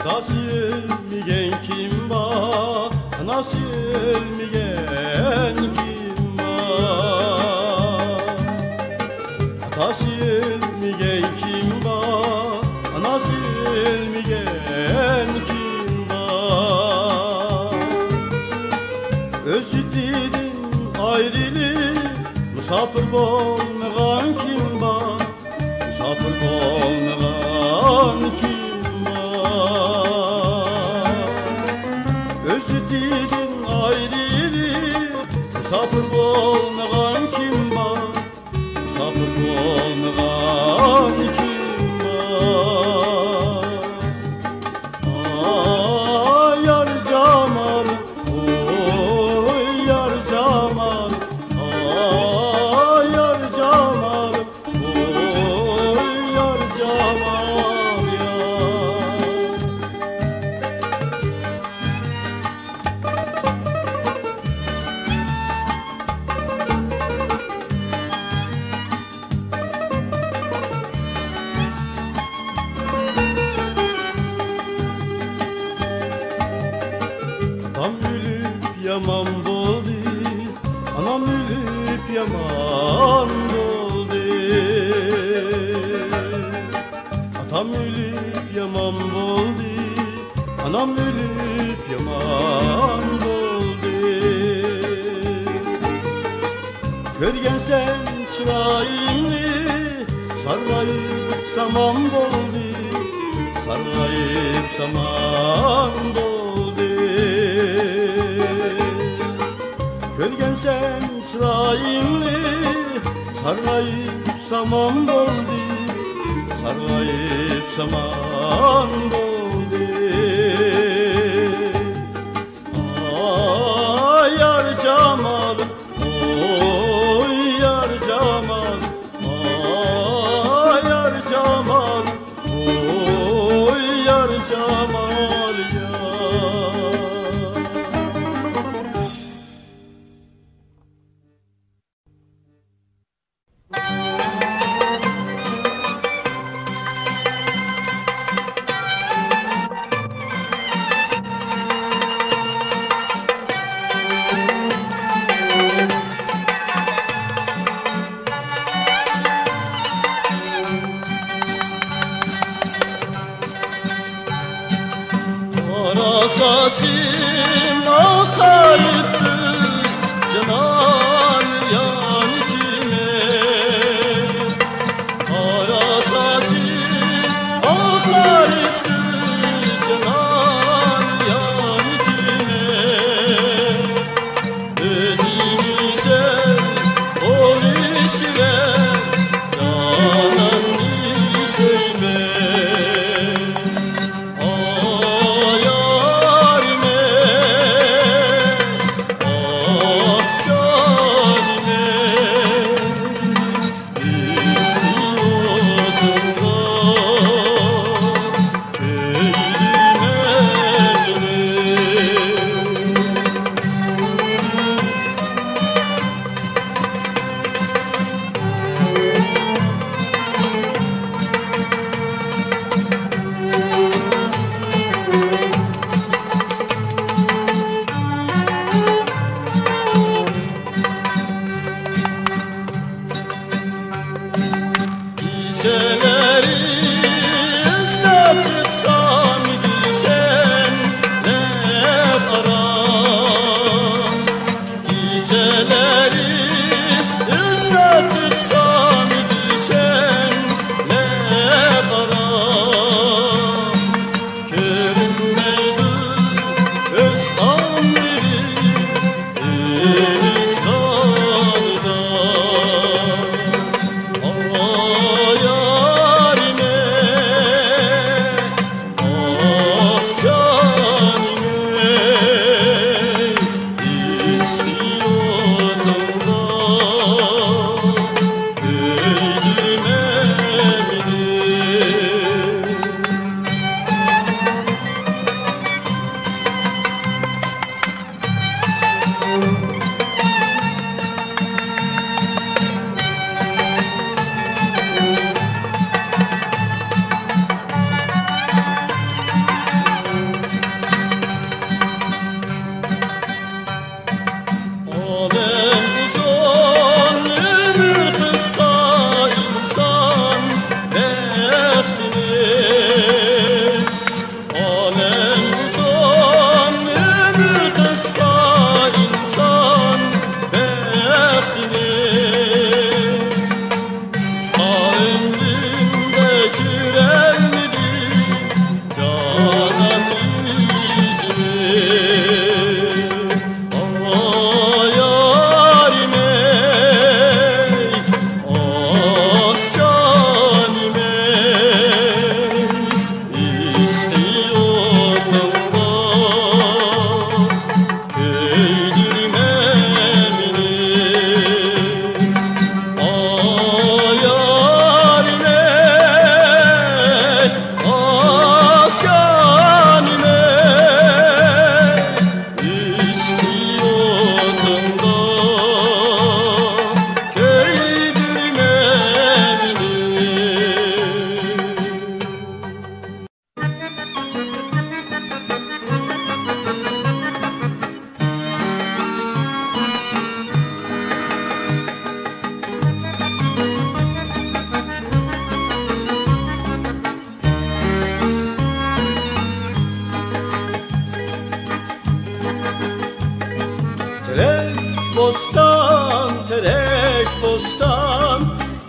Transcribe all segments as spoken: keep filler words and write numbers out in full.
ئاتاسى ئۆلمىگەن كىم بار؟ ئاناسى ئۆلمىگەن كىم بار؟ ئاتاسى ئۆلمىگەن كىم بار؟ ئاناسى ئۆلمىگەن كىم بار؟ ئۆز ئېتىدىن ئايرىلىپ، مۇساپىر بولمىغان كىم بار؟ مۇساپىر بولمىغان كىم بار؟ ئۆز ئېتىدىن ئايرىلىپ، مۇساپىر بولمىغان كىم بار؟ مۇساپىر بولمىغان كىم بار؟ ئاي يار جامالىم، ئوي يار جامالىم، ئاي يار جامالىم، ئوي يار جامال يار. ئاتام ئۆلۈپ يامان بولدى، ئانام ئۆلۈپ يامان بولدى. ئاتام ئۆلۈپ يامان بولدى، ئانام ئۆلۈپ يامان بولدى. كۆرگەنسەن چىرايىمنى، سارغايىپ سامان بولدى، سارغايىپ سامان بولدى. كۆرگەنسەن چىرايىمنى، سارغايىپ سامان بولدى، سارغايىپ سامان بولدى. ئاي يار جامالىم، ئوي يار جامالىم، ئاي يار جامالىم، ئوي يار جامال يار. قارا ساچىم ئاقايتتى جانان يانكىمە. قارا ساچىم ئاقايتتى جانان يانكىمە. ئۆزۈمنى سەن ئويلىشىۋەر، جاناننى سۆيمە. ئايار ئەمەس،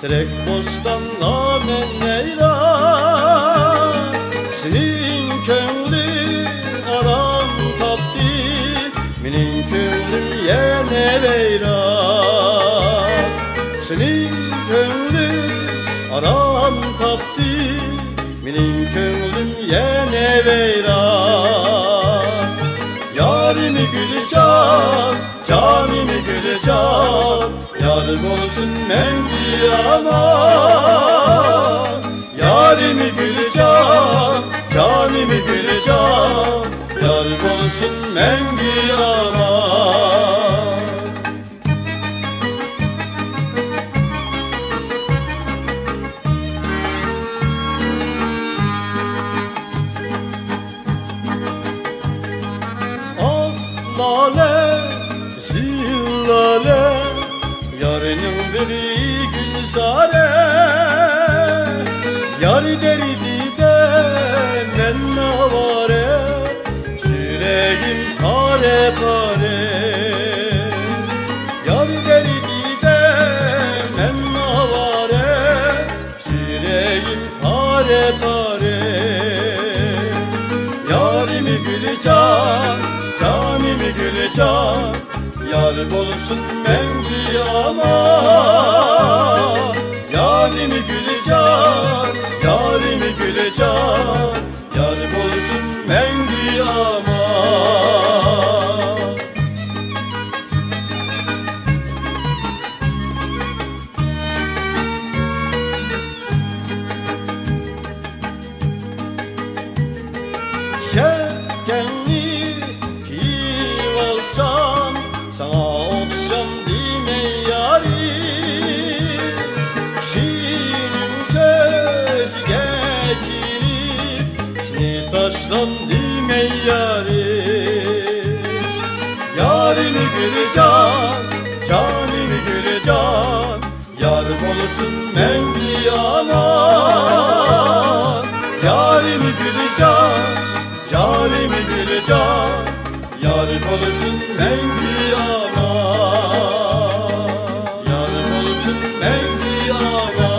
تېرەك بوستانغا مەن ھەيران، سېنىڭ كۆڭلۈڭ ئارام تاپتى، مېنىڭ كۆڭلۈم يەنە ۋەيران. سېنىڭ كۆڭلۈڭ ئارام تاپتى، مېنىڭ كۆڭلۈم يەنە ۋەيران. يارىم گۈلجان، جانىم گۈلجان، يار بولسۇن مەڭگۈ ئامان. يارىم گۈلجان، جانىم گۈلجان، يار بولسۇن مەڭگۈ ئامان. ئاق لالە، قىزىل لالە، يارنىڭ بىرى گۈلزارە. يار دەردىدە مەن ئاۋارە، يۈرىكىم پارە-پارە. يار دەردىدە مەن ئاۋارە، يۈرىكىم پارە-پارە. يارىم گۈلجان، جانىم گۈلجان، يار بولسۇن مەڭگۈ ئامان. يارىم گۈلجان، يارىم گۈلجان، يار بولسۇن مەڭگۈ ئامان. شەپكەڭنى كىيىۋالسام، ساڭا ئوخشامدىمەن يارىم. كىشىنىڭ سۆزىگە كىرىپ، سېنى تاشلامدىمەن يارىم. يارىم گۈلجان، جانىم گۈلجان، يار بولسۇن مەڭگۈ ئامان. يارىم گۈلجان، جانىم گۈلجان، يار بولسۇن مەڭگۈ ئامان. يار بولسۇن مەڭگۈ ئامان.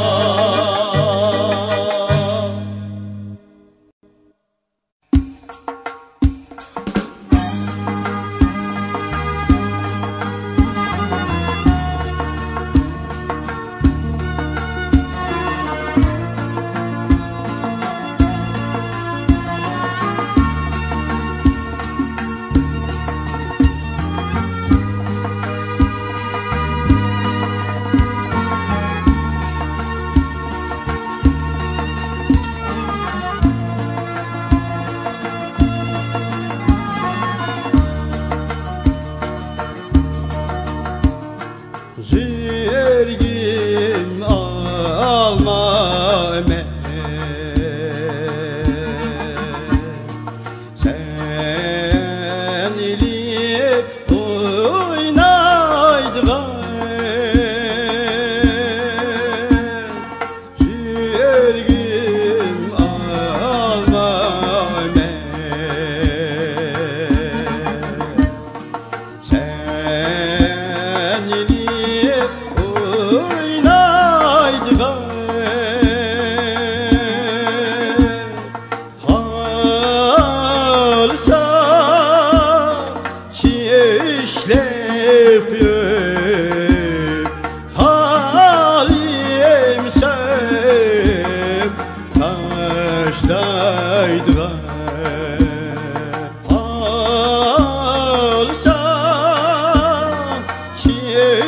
يۈرىكىم ئالما مەن، سەن ئېلىپ ئوينايدىغان. يۈرىكىم ئالما مەن، سەن ئېلىپ ئوينايدىغان. خالىسا ئىشلەپ قويۇپ، خالىمىسەن تاشلايدىغان. خالىسا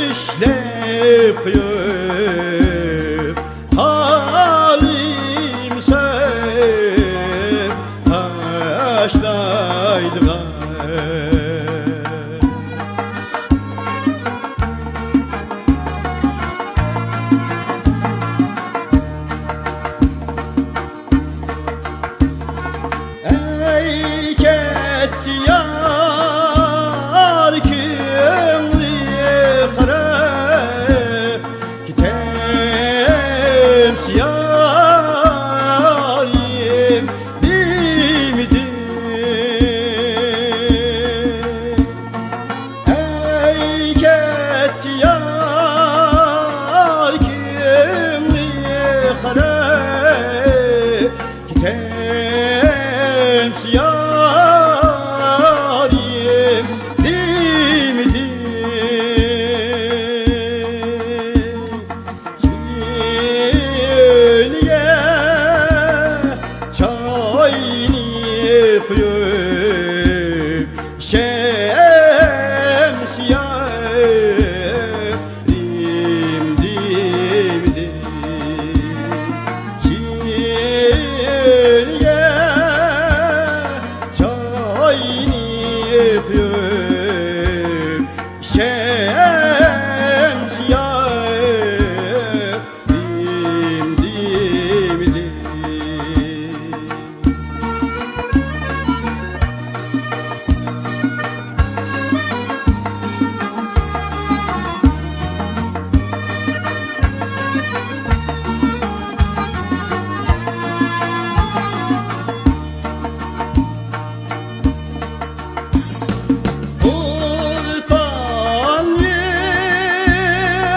ئىشلەپ قويۇپ، خالىمىسەن تاشلايدىغان. ئەي كەتتى يار كۆڭلى قارا، كېتەمسە يارىم دېمىدىم. ئەي كەتتى يار يارىم دېمىدى. كۆينىگە چاينى قويۇپ، شەمسىيە دېمىدى. كېيىنگە چاينى قويۇپ، شەمسىيە دېمىدى. تۇرپان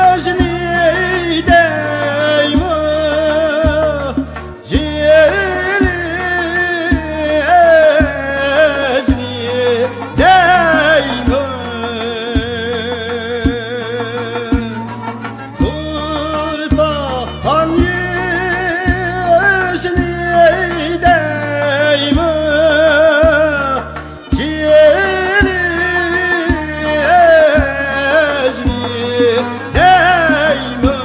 يۈزىنى دەيمۇ، يېرىنى دەيمۇ. تۇرپان يۈزىنى دەيمۇ، يېرىنى دەيمۇ.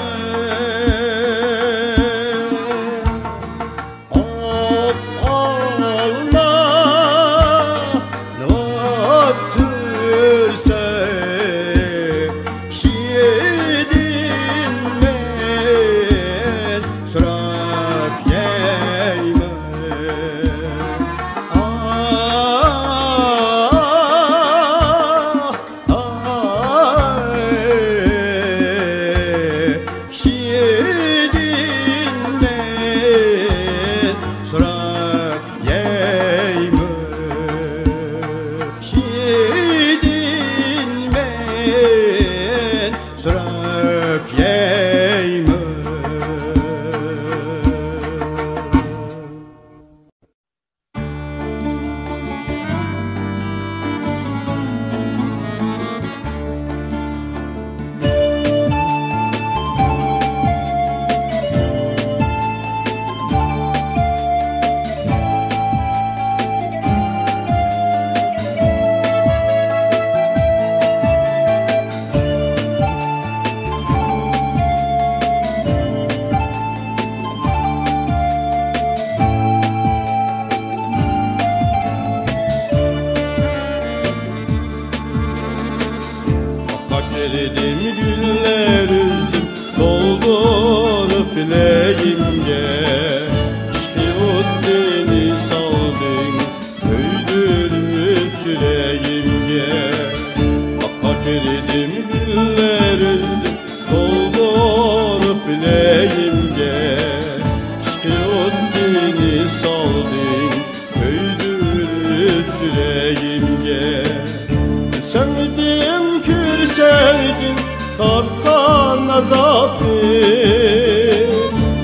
ئاق ئالما لاپ تۈرسە، شېدىن مەن سوراپ يەيمەن. ئاھ، ئاھ، ئاھ. شېدىن مەن سوراپ يەيمەن، شېدىن مەن سوراپ يەيمەن. باغقا كىردىم، گۈللەر ئۈزدۈم، تولدۇرۇپ بىلەيمگە. ئىشقى ئوتىنى سالدىڭ، كۆيدۈرۈپ يۈرەگىمگە. باغقا كىردىم، گۈللەر ئۈزدۈم، تولدۇرۇپ بىلەيمگە. ئىشقى ئوتىنى سالدىڭ، كۆيدۈرۈپ يۈرەگىمگە. بىلسەمدىم، كۆرسەمدىم تارتقان ئازابنى،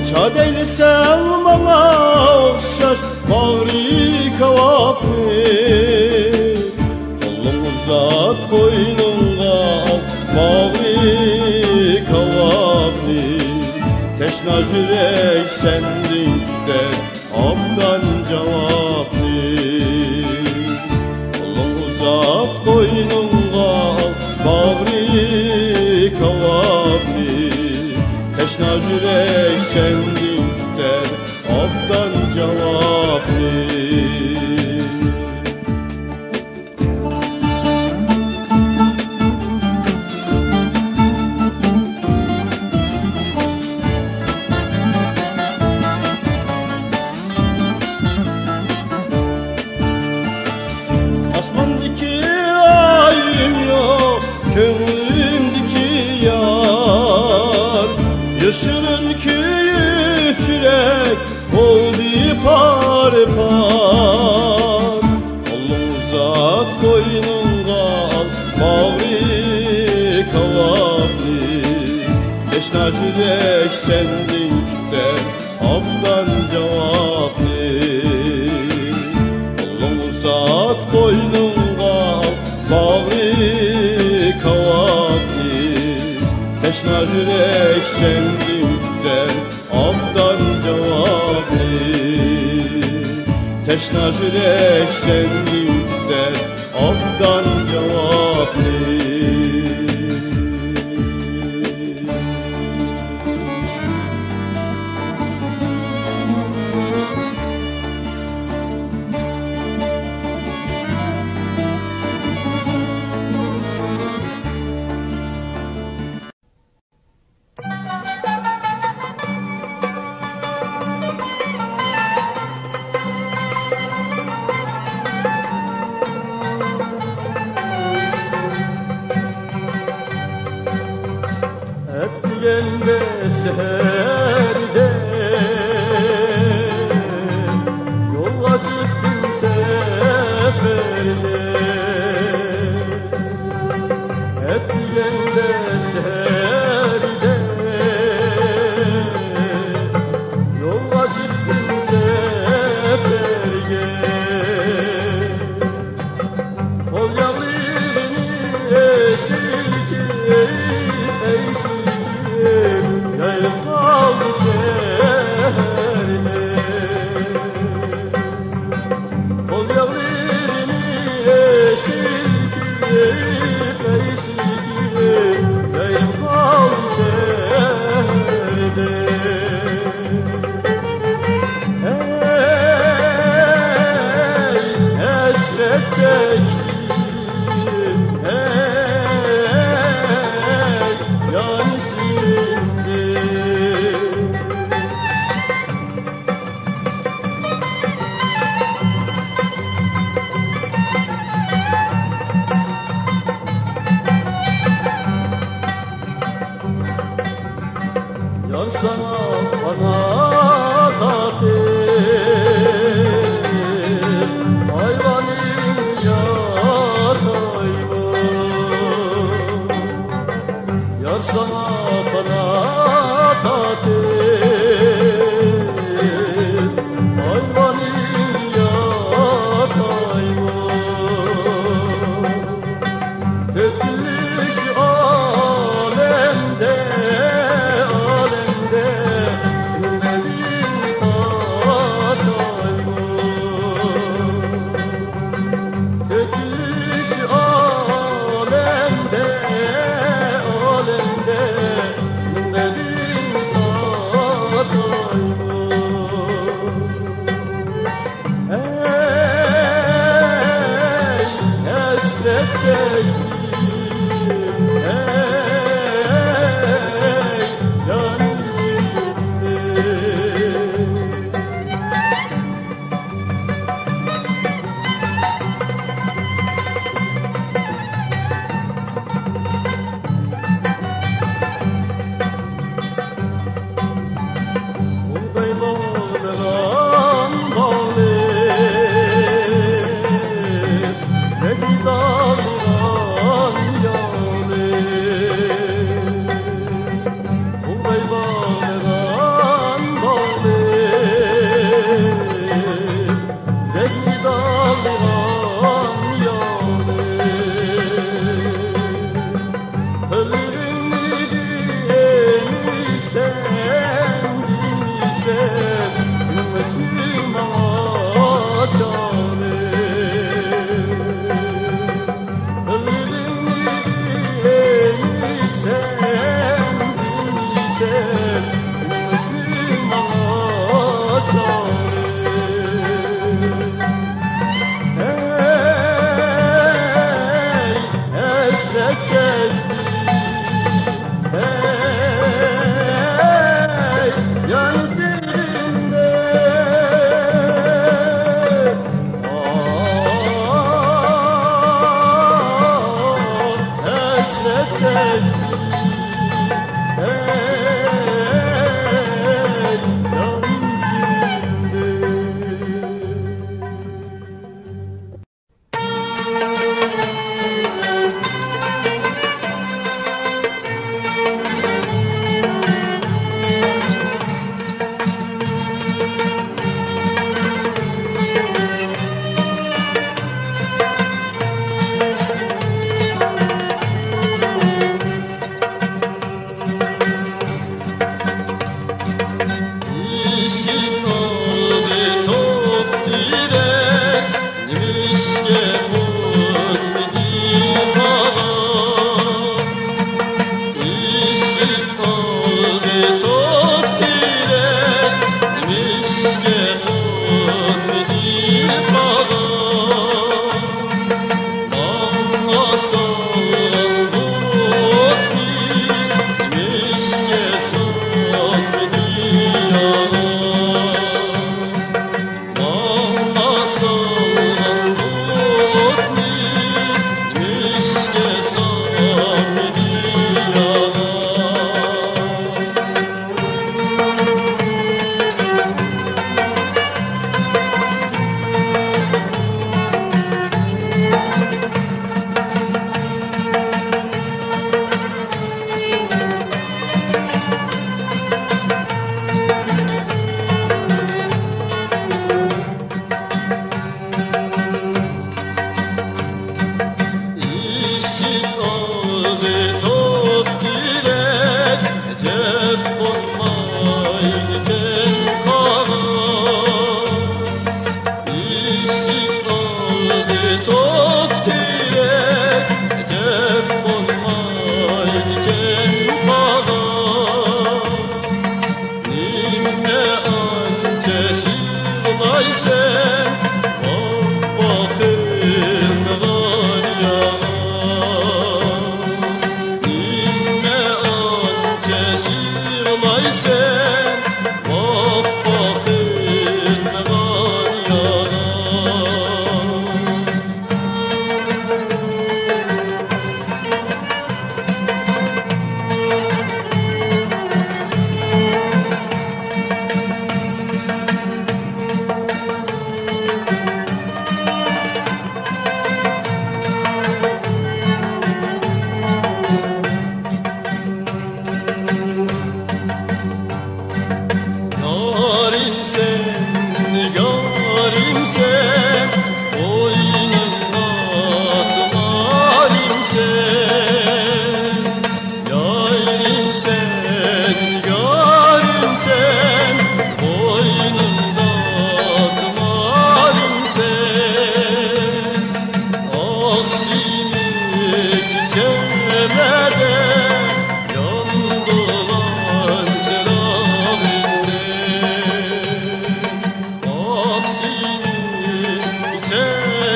شاد ئەيلىسەڭ ماڭا ئوخشاش باغرى كاۋاپنى. قولۇڭ ئۇزات قوينۇڭغا ئال باغرى كاۋاپنى، تەشنا يۈرەك سەندىن كۈتەر ئوبدان جاۋابنى. قولۇڭ ئۇزات قوينۇڭغا ئال باغرى كاۋاپنى، تەشنا يۈرەك سەندىن كۈتەر ئوبدان جاۋابنى. ئاسماندىكى ئايىم يوق، كۆڭلۈمدىكى يار. يوشۇرۇن كۆيۈپ يۈرەك بولدى پار-پار. قولۇڭ ئۇزات قوينۇڭغا ئال باغرى كاۋاپنى، تەشنا يۈرەك سەندىن كۈتەر ئوبدان جاۋابنى. سەندىن كۈتەر ئوبدان جاۋابنى. تەشنا يۈرەك سەندىن كۈتەر ئوبدان جاۋابنى. ئەتىگەندە سەھەردە يولغا چىقتىم سەپەردە. ئەتىگەندە سەھەردە يولغا چىقتىم سەپەرگە. قول ياغلىرىنى ئېسىل كىيىپ، ئەيسىل كىيىپ، يايلاپ قالدى سەھەردە. قول ياغلىرىنى ئېسىل كىيىپ، ئەيسىل كىيىپ، يايلاپ قالدى سەھەردە. ھەي، ھەسرەت چەكتىم، ھەي، جان سىندى. يار ساڭا پانا تارتىپ، ئايۋانىڭ ياتايمۇ؟ يار ساڭا پانا تارتىپ، ئايۋانىڭ ياتايمۇ؟ تۆكۈلۈش ئالەمدە، ئالەمدە، شۇ مەنىڭ تارتايمۇ؟ تۆكۈلۈش ئالەمدە، ئالەمدە، شۇ مەنىڭ تارتايمۇ؟ ھەي، ھەسرەت چەكتىم، ھەي، جان سىندى. بۇغداي باغلىغان باغلى، بەگنى باغلىغان ياغلى. بۇغداي باغلىغان باغلى، بەگنى باغلىغان ياغلى. قوللىرىمنى دېمىسەم، دېمىسەم، سىڭمەسمۇ ماڭا چاغلىق؟ قوللىرىمنى دېمىسەم، دېمىسەم، سىڭمەسمۇ ماڭا چاغلىق؟ ھەي، ھەسرەت چەكتىم، ھەي، يان سىندى.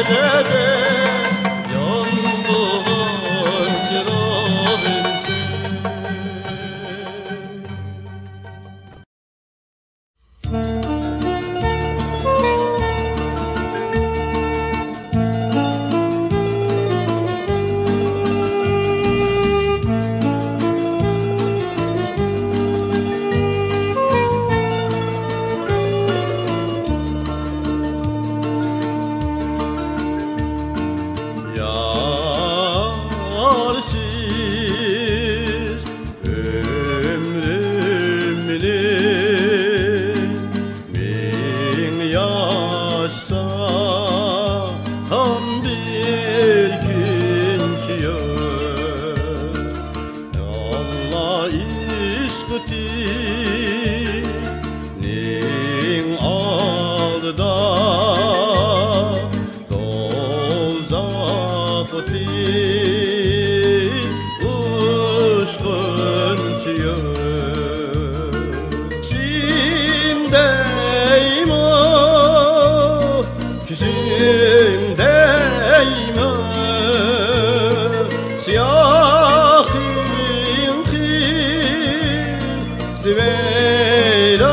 دەدە، يانمىغان چىراغىمسەن. يارسىز ئۆمرۈمنى مىڭ ياشاسام بىر كۈنچە يوق. ئاللا ئىشقىتىنىڭ ئالدىدا دوزاخ ئوتى ئۇچقۇنچە يوق. چىشىڭدەيمۇ، كۆزۈڭدەيمۇ، سىياھىڭ قىلدى ۋەيرانە.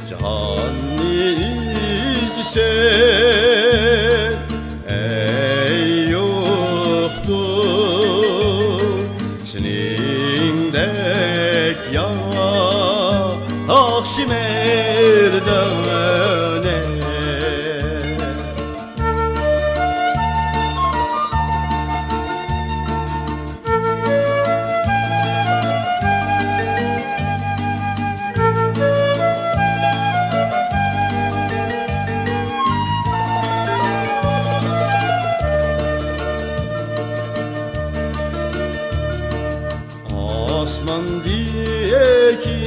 جاھاننى ئىزدىسەك، ئەي يوقتۇر سېنىڭدەك ياخشى مەردانە. ئاسماندىكى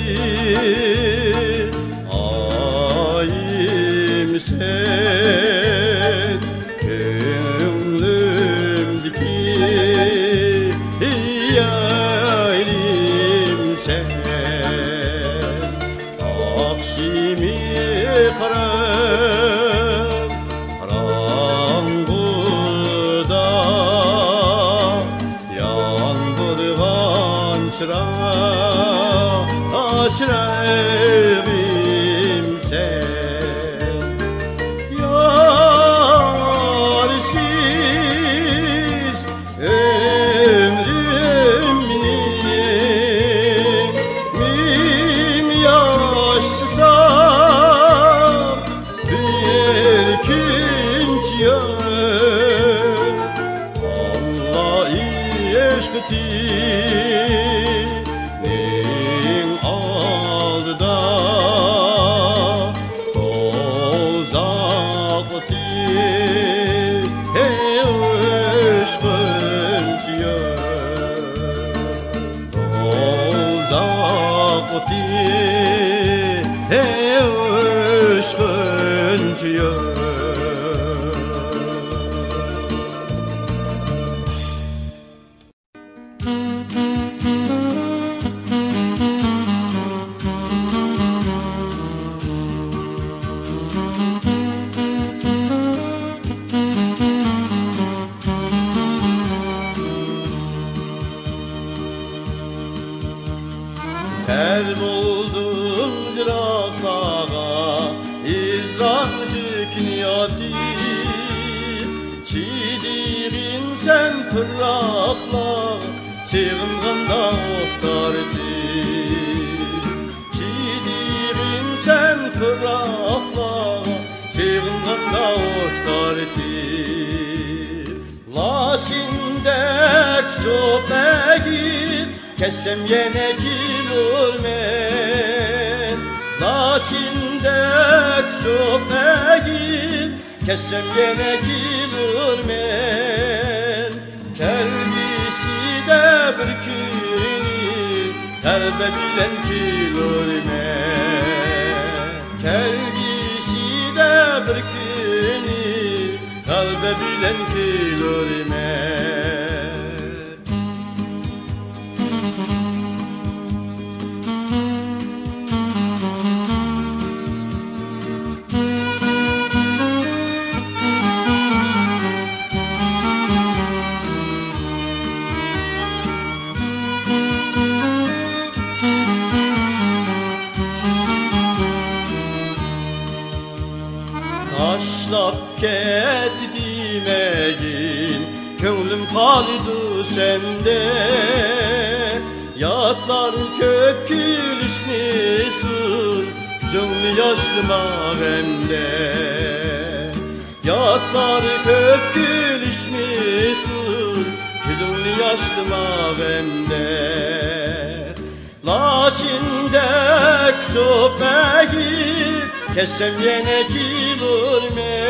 ئايىمسەن، كۆڭلۈمدىكى خىيالىمسەن. ئاخشىمى قاراپ قاراڭغۇدا ياندۇرغان چىراغ، چىراغىمسەن. يارسىز ئۆمرۈمنى مىڭ ياشىسام، بىر كۈنچە يوق. ئاللا ئىشقىتىنىڭ ئالدىدا دوزاخ ئوتى ئۇچقۇنچە يوق. دوزاخ ئوتى ئۇچقۇنچە يوق. تەر بولدۇم يىراقلارغا، ھىجران چېكىنىۋاتىمەن. چىدىغىنسەن پىراقلارغا، سېغىنغاندا ئوت تارتىپ. چىدىغىنسەن پىراقلارغا، سېغىنغاندا ئوت تارتىپ. لاسىندەك چوقۇپ ئەگىپ، كەتسەم يەنە كېلۇرمەن. لاسىندەك چوقۇپ ئەگىپ، كەتسەم يەنە كېلۇرمەن. كەلگۈسىدە بىر كۈنى غەلىبە بىلەن كېلۇرمەن. كەلگۈسىدە بىر كۈنى غەلىبە بىلەن كېلۇرمەن. تاشلاپ كەت دېمەيىن، كۆڭلۈم قالىدۇ سەندە. ياتلار كۆپ كۈلۈشمىسۇن، كۆزۈڭنى ياشلىما غەمدە. ياتلار كۆپ كۈلۈشمىسۇن، كۆزۈڭنى ياشلىما غەمدە. لاچىندەك ئۇچۇپ ئەگىپ كەتسەم يەنە كېلۇرمەن.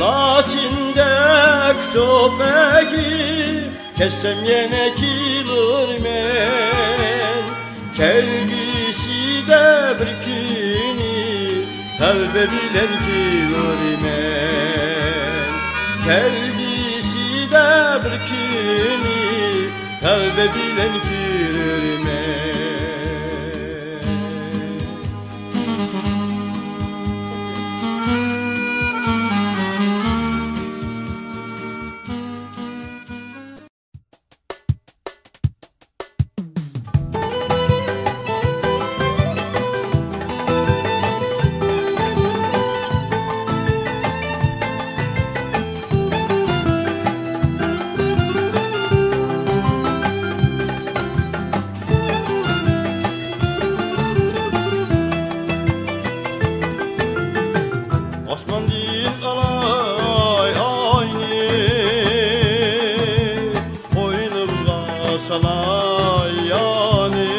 لاچىندەك ئۇچۇپ ئەگىپ كەتسەم يەنە كېلۇرمەن. كەلگۈسىدە بىر كۈنى غەلىبە بىلەن كېلۇرمەن. كەلگۈسىدە بىر كۈنى غەلىبە بىلەن كېلۇرمەن. ئاسماندىن ئالاي ئاينى، قوينۇمغا سالاي يانى،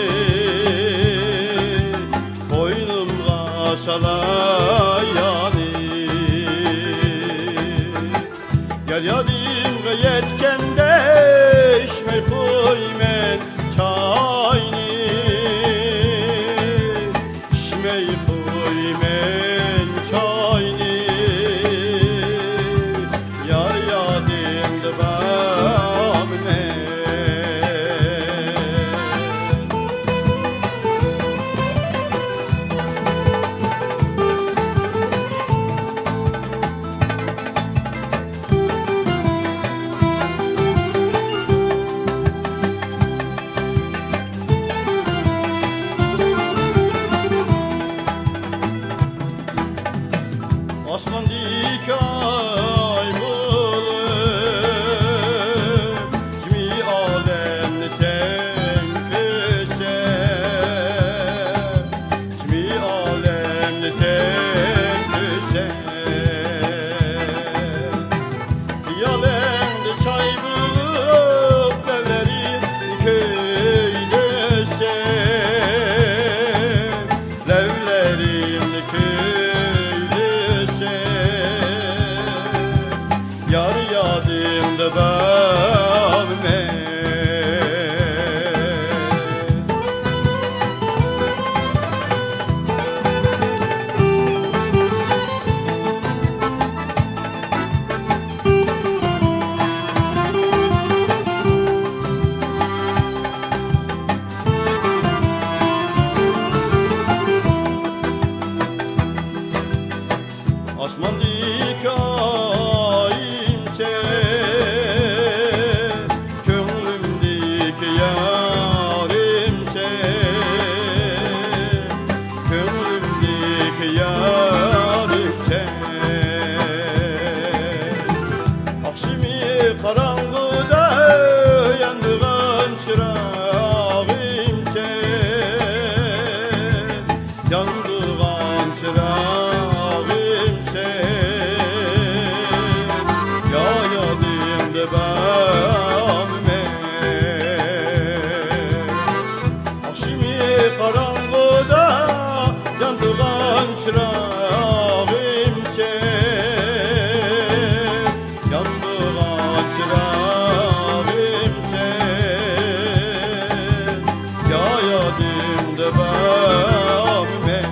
قوينۇمغا سالاي يانى. يار يادىمغا يەتكەندە ئىچمەي قويىمەن چاينى، ئىچمەي قويىمەن چاينى. يار يادىمدا بارمەن. ئاسماندىكى ئاي بولۇپ، جىمى ئالەمنى تەڭ كۆرسەم، جىمى ئالەمنى تەڭ كۆرسەم، خىيالىڭدا چاي بولۇپ لەۋلىرىمنى كۈيلىسەم، لەۋلىرىمنى كۈيلىسەم، يار يادىمدا بارمەن. ئاسماندىكى ئايىم سەن، كۆڭلۈمدىكى يارىم سەن، كۆڭلۈمدىكى يارىم سەن. ئاخشىمى قاراڭغۇدا ياندۇرغان چىراغىم سەن، ياندۇرغان چىراغىم سەن، يا يادىمدا بارمەن. ئاخشىمى قاراڭغۇدا ياندۇرغان چىراغىم سەن، ياندۇرغان چىراغىم سەن، يا يادىمدا بارمەن.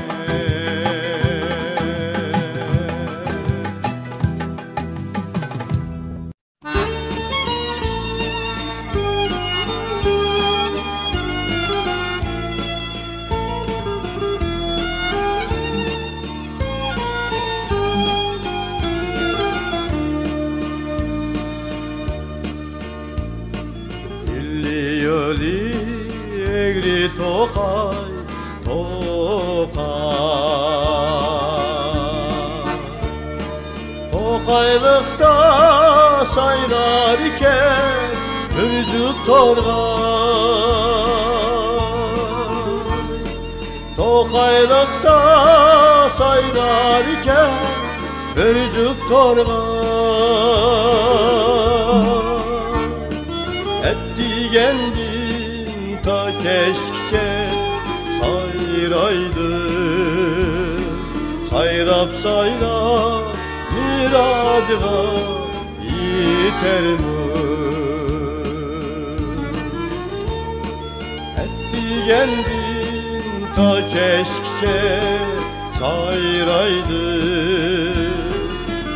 توقايلىقتا سايرار ئىكەن بىر جۈپ تورغاي. توقايلىقتا سايرار ئىكەن بىر جۈپ تورغاي. ئەتىگەندىن تا كەچكىچە سايرايدۇ. سايراپ، سايراپ مۇرادىغا يېتەرمۇ؟ ئەتىگەندىن تا كەچكىچە سايرايدۇ.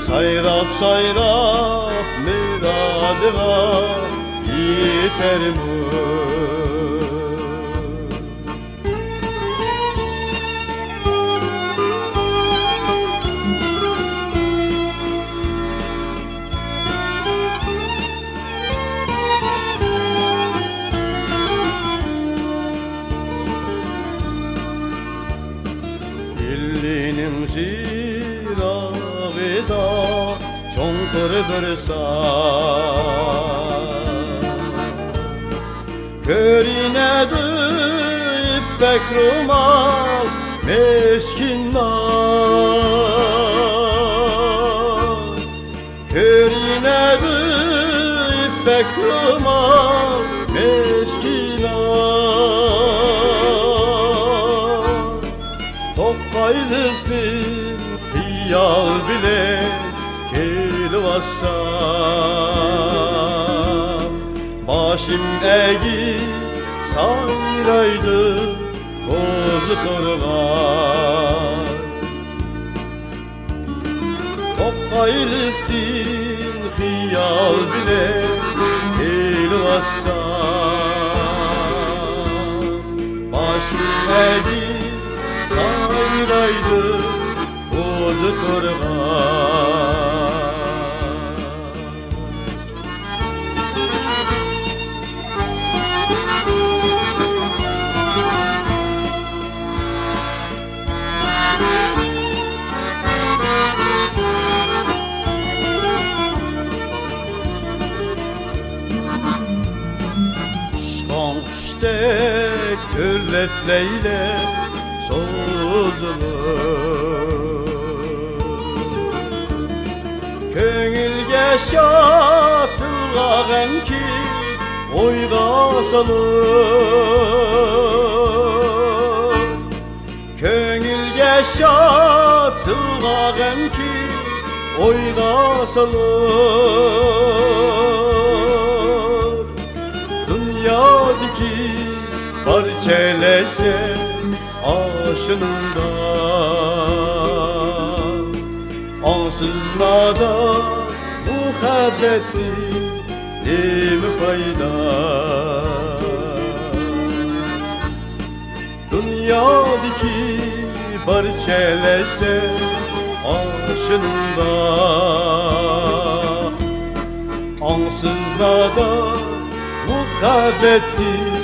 سايراپ، سايراپ مۇرادىغا يېتەرمۇ؟ ئىلىنىڭ يىراقىدا چوڭقۇر بىر ساي. كۆرۈنەدۇ يىپەك رومال، مىسكىن ناي. كۆرۈنەدۇ يىپەك رومال، مىسكىن ناي. توقايلىقتىن خىيال بىلەن كېلىۋاتسام، باشىم ئەگىپ سايرايدۇ قوزا تورغاي. توقايلىقتىن خىيال بىلەن كېلىۋاتسام، باشىم ئەگىپ سايرايدۇ قوزا تورغاي. ئۇچقان قۇشتەك ئۆرلەپ لەيلەپ سوزۇلۇپ، كۆڭۈلگە شادلىقلار غەمكىن ئويغا سالىدۇ. كۆڭۈلگە شادلىقلار غەمكىن ئويغا سالىدۇ. دۇنيادىكى بارچە لەززەت ئاشۇنىڭدا. ئاڭسىز نادان مۇھەببەتتىن نېمە پايدا؟ دۇنيادىكى بارچە لەززەت ئاشۇنىڭدا. ئاڭسىز نادان مۇھەببەتتىن